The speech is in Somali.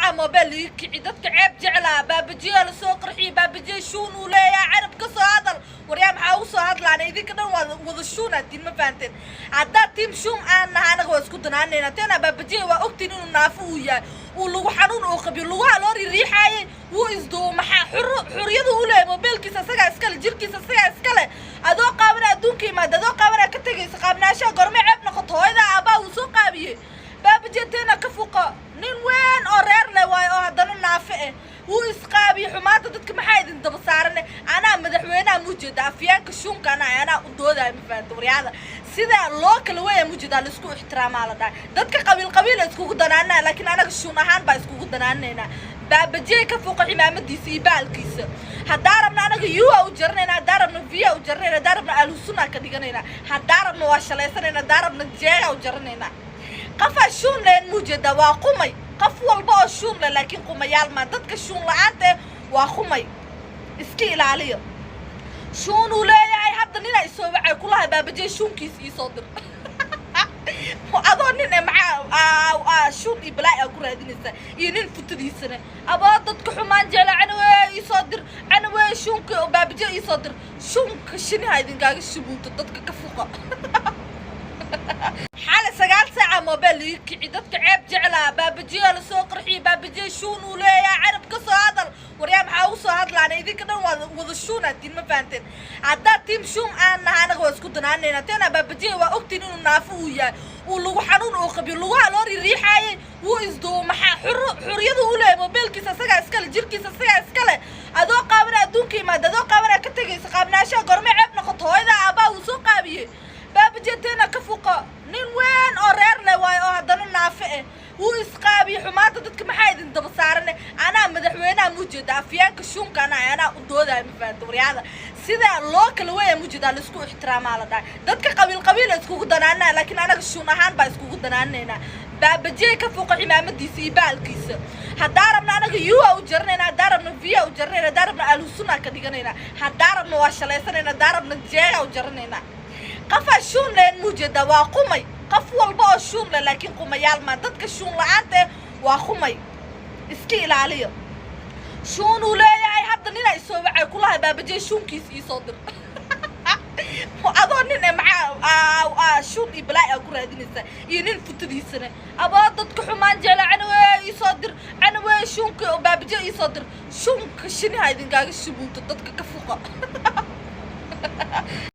Saaca mobile ii kici. Dadka ceeb jeclaa. Baabajiyaa lasoo qarxiyey, baabajiya shuun uu leeyahay. Carab ka soo hadal. Waryaa, maxaa ugu soo hadlaana? Idinka dhan waa wada shuunaatiin, ma fahanteen? Haddaa team shuun aan naha, anaga waa isku danaanayna. Teena baabajiya waa ogtiin inuu naafo uu yahay, uu lagu xanuun uu qabiyo, lugaha loo riiriixaayay, wuu isduubo. Maxaa xuriyadu u leeyahay? Mobeelkiisa isagaa iskale, jirkiisa isagaa iskale. Adoo qaabana adduunka imaada, adoo qaabana ka tegaysa. Qaabnaashaha gormay ceeb noqoto? Hooyada aabbaa wuu soo qaabiyey. Baabajeeteena ka fuqa. Nin weyn oo reer leh waayo, oo haddana naafe eh, wuu isqaabiyey. Xumaanta dadka maxaa idin daba saarane? Anaa madaxweynaha mujeeda, afyaanka shuunka anaa u doodaya, ma fahamta? Waryaada, sida loo kala weya mujeedaa, laisku ixtiraamaa la dhahay. Dadka qabiil qabiila iskugu danaanaya, laakiin anaga shuun ahaan baa iskugu danaanaynaa. Baabajey ka fuqa cimaamadiisa iyo baalkiisa. Haddaa rabna anaga ua u jaranayna, haddaa rabna via u jaranayna, haddaa rabna alhusuna ka dhiganayna, haddaa rabna waa shalaysanayna, haddaa rabna jeega u jaranayna. Qafaa shuun leen mujeeda waa qumay. Qof walba oo shuun leh, laakiin qumayaal maa. Dadka shuun la-aanta eh waa qumay, iska ilaaliya. Shuun uu leeyahay. Hadda ninaa isoo wacay, kulahay baabajey shuunkiisa iisoo dir. Adoo nin e, maxaa shuun iyo balaa aa ku raadinaysaa iyo nin futadiisana? Aboo, dadka xumaan jecla. Canawey iisoo dir, canawey shuunka baabaje iisoo dir. Shuunka shiniha idinkaaga shubuuto. Dadka ka fuqa. Xalay 9 saaca mobile ii kici. Dadka ceeb jeclaa. Baabajiyaa lasoo qarxiyey, baabajiya shuun uu leeyahay. Carab ka soo hadal. Waryaa, maxaa ugu soo hadlaana? Idinka dhan waa wada shuunaatiin, ma fahanteen? Haddaa team shuun aan naha, anaga waa isku danaanayna. Teena baabajiya waa ogtiin inuu naafo uu yahay, uu lagu xanuun uu qabiyo, lugaha loo riiriixaayay, wuu isduubo. Maxaa xuriyadu u leeyahay? Mobeelkiisa isagaa iskale, jirkiisa isagaa iskale. Adoo qaabana adduunka imaada, adoo qaabana ka tegaysa. Qaabnaashaha gormay ceeb noqoto? Hooyada aabbaa wuu soo qaabiyey. Baabajeeteena ka fuqa. Nin weyn oo reer leh waayo, oo haddana naafe eh, wuu isqaabiyey. Xumaanta dadka maxaa idin daba saarane? Anaa madaxweynaha mujeeda, afyaanka shuunka anaa u doodaya, ma fahamta? Waryaada, sida loo kala weya mujeedaa, laisku ixtiraamaa la dhahay. Dadka qabiil qabiila iskugu danaanaya, laakiin anaga shuun ahaan baa iskugu danaanaynaa. Baabajey ka fuqa cimaamadiisa iyo baalkiisa. Haddaa rabna anaga ua u jaranayna, haddaa rabna via u jaranayna, haddaa rabna alhusuna ka dhiganayna, haddaa rabna waa shalaysanayna, haddaa rabna jeega u jaranayna. Qafaa shuun leen mujeeda waa qumay. Qof walba oo shuun leh, laakiin qumayaal maa. Dadka shuun la-aanta eh waa qumay, iska ilaaliya. Shuun uu leeyahay. Hadda ninaa isoo wacay, kulahay baabajey shuunkiisa iisoo dir. Adoo nin e, maxaa shuun iyo balaa aa ku raadinaysaa iyo nin futadiisana? Aboo, dadka xumaan jecla. Canawey iisoo dir, canawey shuunka baabaje iisoo dir. Shuunka shiniha idinkaaga shubuuto. Dadka ka fuqa.